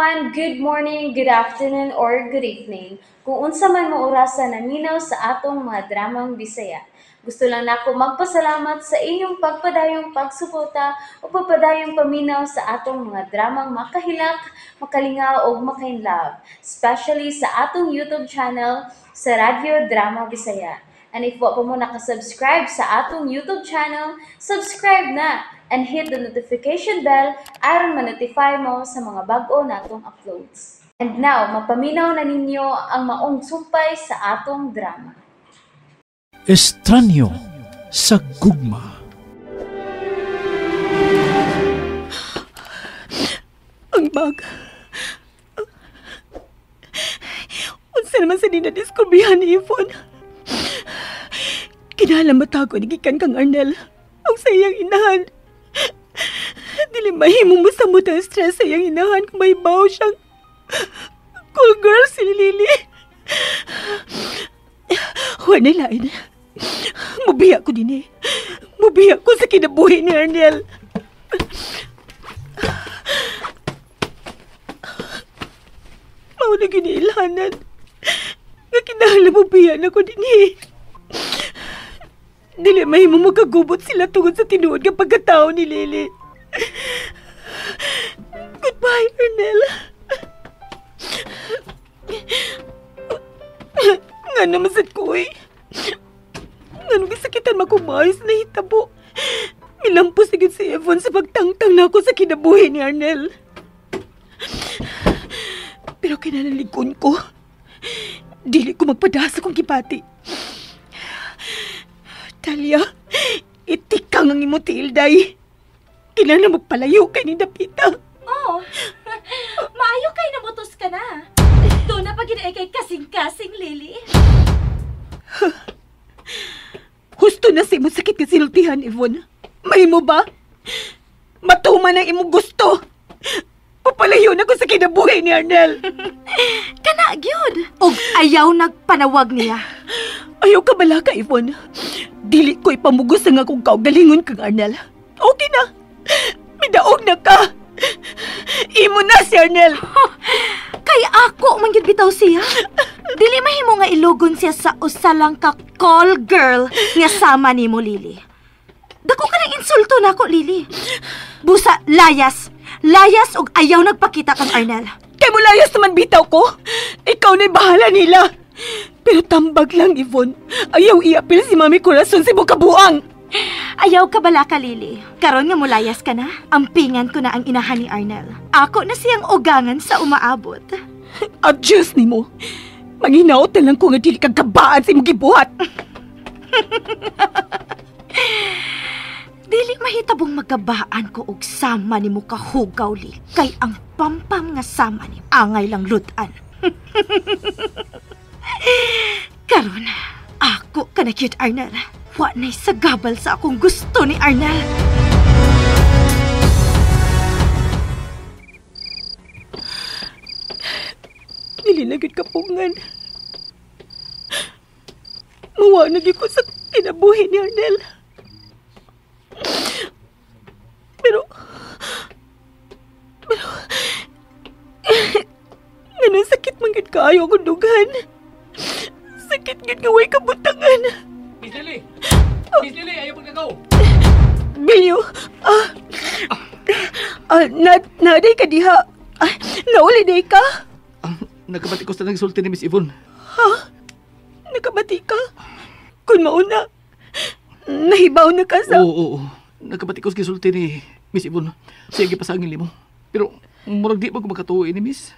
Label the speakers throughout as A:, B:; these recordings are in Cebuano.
A: Everyone! Good morning, good afternoon, or good evening. Kung unsa man mo orasa naminaw sa atong mga dramang Bisaya. Gusto lang nako magpasalamat sa inyong pagpadayong pagsuporta o pagpadayong paminaw sa atong mga dramang makahilak, makalingaw o makainlove, especially sa atong YouTube channel sa Radyo Drama Bisaya. And if wa pa mo nakasubscribe sa atong YouTube channel, subscribe na and hit the notification bell aron ma-notify mo sa mga bag-o natong uploads. And now, mapaminaw na ninyo ang maong sumpay sa atong drama.
B: Estranyo sa gugma.
C: Ang bag. Unsa naman sa dinadiskubrihan ni Yvonne? Kinahanglan matago ni gikan kang Arnel ang sa iyang inahan. Dili mahimo mo sa ang stress sa iyang inahan kung may baw siyang cool girl si Lily. Huwag na lain. Mubiya ko din eh. Mubiya ko sa kinabuhi ni Arnel. Mao na giniilhanan. Nga kinahanglan mubiya na ko din eh. Dili mahimo magkagubot sila tungod sa tinuod nga pagkatao ni Lily. Goodbye, Arnel. Nga naman sad ko eh. Nga nung gisakitan makumayos na hitabo. Milampos na gid si Yvonne sa pagtangtang na ako sa kinabuhi ni Arnel. Pero kinalalikon ko. Dili ko magpadasa kong gibati. Talia, itikang ang imong tiil, day. Kinahanglan magpalayo kay ni Dapita.
D: Oh, maayo kay namutos ka na. Doon na pag ginaay kay kasing-kasing, Lily.
C: Husto na sa imong sakit ka sinultihan, Yvonne. Mahimo ba? Matuman ang imong gusto. Papalayo na ko sa kinabuhi ni Arnel.
D: Kana, gyud. Og ayaw nagpanawag niya.
C: Ayaw ka bala ka, Yvonne. Dili ko ipamugos ang akong kaugalingon kang Arnel. Okay na. Midaog na ka. Imo na si Arnel.
D: Kay ako man gyud bitaw siya. Dili mahimo nga ilugon siya sa usa lang ka call girl nga sama nimo, Lily. Dako ka ng insulto nako, Lily. Busa layas. Layas og ayaw nagpakita kang Arnel.
C: Kay mo layas naman bitaw ko. Ikaw na'y bahala nila. Pero tambag lang, Yvonne. Ayaw iapil si Mami Corazon sa imong kabuang.
D: Ayaw ka bala ka, Lily. Karon nga mulayas ka na, ampingan ko na ang inahan ni Arnel. Ako na siyang ugangan sa umaabot.
C: Adyos nimo. Manghinaot na lang ko nga dili kag kabaan sa imong gibuhat.
D: Dili mahitabong magabaan ko og sama nimo kahugaw, Lily. Kay ang pampam nga sama ni angay lang lutan. Karon, ako ka na cute, Arnel. Wa na'y sagabal sa akong gusto ni Arnel.
C: Dili na gyud kapungan. Mawa na gyud ko sa kinabuhi ni Arnel. Pero ganun sakit man gyud kaayo akong dughan. Sakit gyud nga way kabutangan.
E: Miss Lily! Miss Lily, ayaw paglagaw!
C: Bilyo! Naday ka diha. Nauli day ka?
E: Nagkabati ko sa nagsulti ni Miss Yvonne.
C: Ha? Nagkabati ka? Kung mauna, nahibaw na ka sa...
E: Oo. Nagkabati ko sa gisulti ni Miss Yvonne. Sige, pasangin limo. Pero murag di ba ko makatuo ni Miss?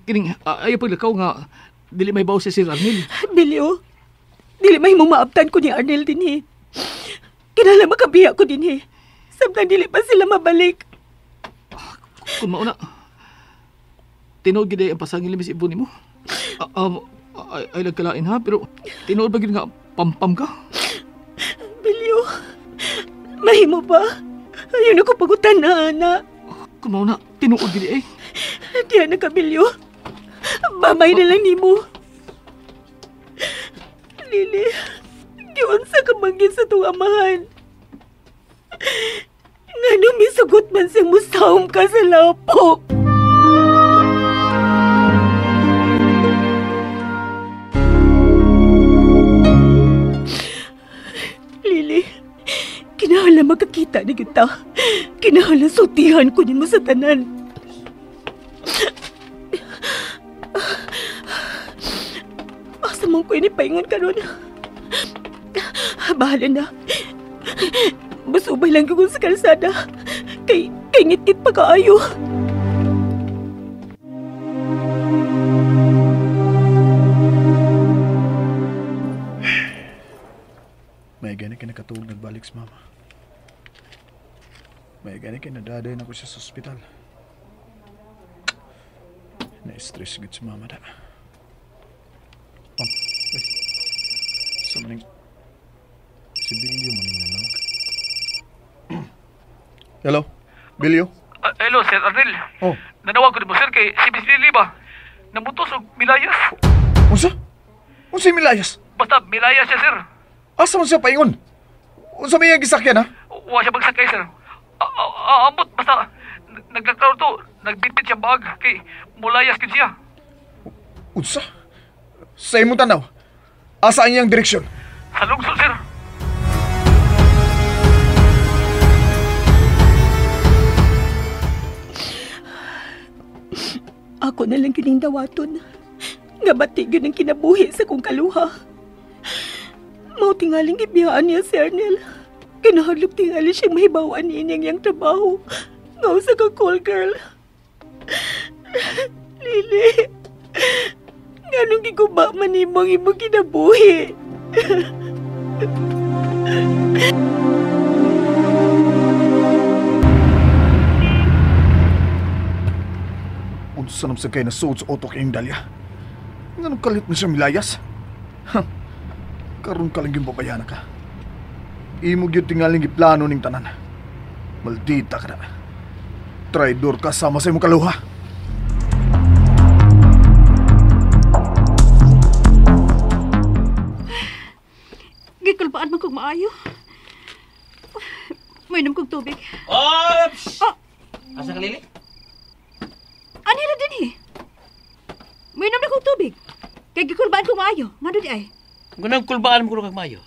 E: Kining, ayaw paglakaw nga dili may baw si Sir Arnel.
C: Bilyo, dili may maabtan ko ni Arnel din eh. Kinahanglan makabiya ko din eh. Samtang dili pa sila mabalik.
E: Kung mauna, tinuod gid ang pasangil ni Miss Yvonne nimo. Ay nagkalain ha, pero tinuod ba gid nga pampam ka?
C: Bilyo, mahimo ba? Ayun ako pagutan na, ana.
E: Kung mauna, tinuod gid eh.
C: Diyan na ka, Bilyo. Mamay na lang nimo. Lily, giunsa ka manggid sa itong amahan. Nga nung misugot man siyang musahom ka sa lapok. Nagkita na kita. Kinahanglan sultihan ko nimo sa tanan. Asa man ko ini paingon karon? Bahala na. Basubay lang ko sa kalsada. Kay ngit-ngit pa kaayo.
F: May gani ka nakatuog nagbalik sa mama. May gani ka nadaday na ko siya sa ospital. Na-stress gud si mama da. Oh, wait. Sa maning... Si Bilyo maning nanawag. Hello? Bilyo?
E: Hello, Sir Arnel.
F: Oh.
E: Nanawag ko ni mo, sir, kay si Miss Lily ba? Namutos og milayas.
F: Unsa? Unsa milayas?
E: Basta milayas siya, sir.
F: Asa man siya paingon? Unsa may iyang gisakyan, ha?
E: Wa siya magsakay, sir. Ambot, basta naglaklaw to, nagbitbit siya bag, kay mulayas kin siya.
F: Unsa? Sa imong tanaw, asa ang iyang direksyon?
E: Sa lungsod, sir.
C: Ako na lang kining dawaton. Nga batigyon ang kinabuhi sa kong kaluha. Mao tingaling gibiyaan niya si Arnel. Kinahadlok tingali siyang mahibawaan niya niyang trabaho. Nga usa ka call girl. Lily, nganong giguba man nimo ang imong kinabuhi?
F: Unsa naman sa kay nasuod sa utok iyong Dalia? Nganong kalit na siya milayas? Ha? Karon ka lang yung babayana ka. Imo gyud tingaling giplano ning tanan. Maldita ka na. Traidor ka sama sa imong kaluha.
C: Gikulbaan man kog maayo. Mainom kog tubig.
G: Ops!
C: Oh!
G: Asa ka, Lily?
C: Ano na din eh? Mainom na kog tubig. Kay gikulbaan kog maayo. Ngano di ay?
G: Kung nagkulbaan mo kag maayo.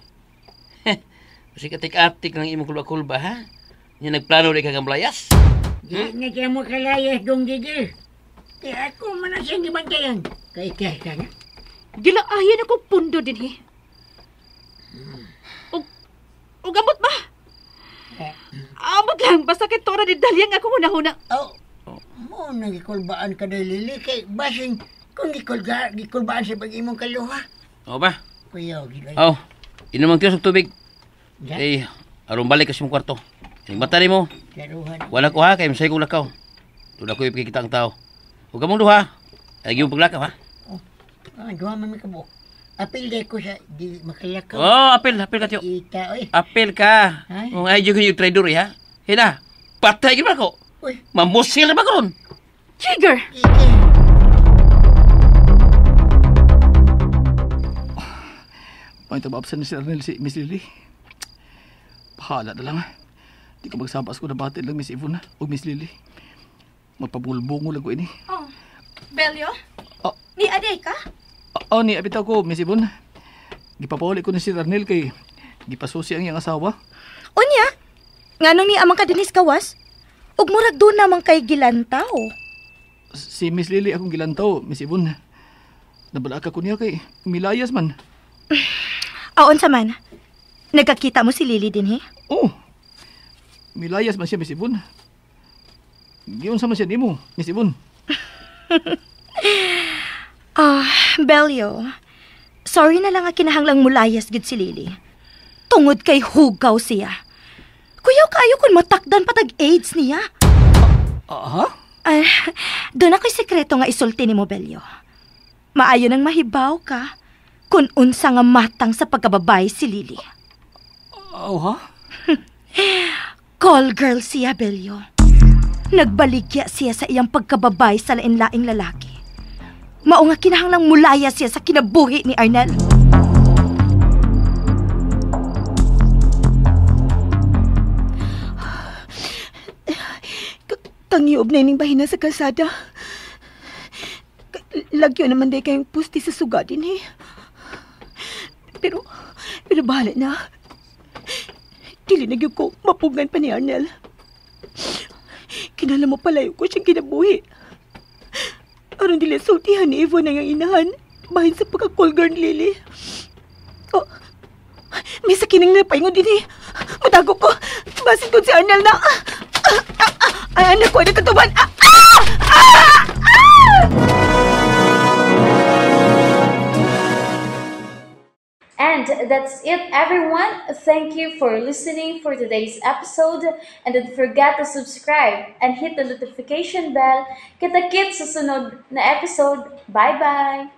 G: Kasi katik-atik ng imong kulba-kulba, ha? Nya nagplano di ka kang layas.
H: Di na siya mo kalayas dong gigil. Kaya ako man ang siyang gibantayan. Kay kay ka na.
C: Gilaayan ako pundo din eh. Og amot ba? Amot lang, basta kay Tora ni Dalyang ako huna-huna.
H: Oh, mo nang gikulbaan ka na Lily. Kay basing kung gikulbaan sa pag-imong kaluha.
G: Oo ba?
H: Kuya, gilay.
G: Oh, inom ang tiyo sa tubig.
H: Ya?
G: Eh, aron balik kasi mong kwarto. Yung mata ni mo. Wala ko ha, kay masay kong lakaw. Doon ako ipikita ang tao. Huwag ka mong duha. Ay, yung paglakaw ha.
H: Oh, duha man may kabuok. Apil day ko sa di makalakaw.
G: Oh, apil ka tiyo.
H: Ita, oy.
G: Apil ka.
H: Ay?
G: Kung ay, yung traidor ha. Hina, patay yun ako.
H: Uy.
G: Mamusil na ba ko ron?
C: Jigger!
H: Ike.
E: Paano ba absent ni Sir Arnel si Miss Lily? Bahala na lang. Di ko magsabas ko na batid lang Miss Ivona o Miss Lily. Magpabulbungo lang ko ini.
D: Oh, Belyo?
E: Oh.
D: Ni aday ka?
E: Oh, ni abitaw ko, Miss Ivona. Gipapauli ko ni Sir Arnel kay gipasusi ang iyang asawa.
D: Unya? Nganong ni amang ka dinis kawas? Ug murag doon namang kay gilantaw.
E: Si Miss Lily akong gilantaw, Miss Ivona. Nabalaka ko niya kay milayas man.
D: Aon sa man. Nagkakita mo si Lily din, he?
E: Oh. Milayas man siya, Miss Ivon. Giyon sa man siya nimo, Miss Ivon.
D: Belyo. Sorry na lang ang kinahanglang mulayas gid si Lily. Tungod kay hugaw siya. Kuyaw kayo kung matakdan patag AIDS niya.
E: Aha?
D: Doon ako'y sekreto nga isulti ni mo, Belyo. Maayo nang mahibaw ka kung unsa nga matang sa pagkababay si Lily.
E: Oh, ha?
D: Call girl siya, Belyo. Nagbaligya siya sa iyang pagkababay sa lain-laing lalaki. Mao nga kinahanglang mulaya siya sa kinabuhi ni Arnel.
C: Tangiob na ining bahina sa kalsada. Lagyo naman day kayong pusti sa suga din eh. Pero bahala na. Dili na gyud ko mapugngan pa ni Arnel. Kinala mo palayo ko siyang kinabuhi. Aron dili sultihan ni Yvonne ang iyang inahan bahin sa pagka-call girl ni Lily. Oh, may sakinang napaingon din eh. Matago ko. Basin ko si Arnel na. Ay, anak ko, ay nakatuban. Ah! Ah! Ah! Ah!
A: And that's it, everyone. Thank you for listening for today's episode. And don't forget to subscribe and hit the notification bell. Kita-kits sa sunod na episode. Bye-bye!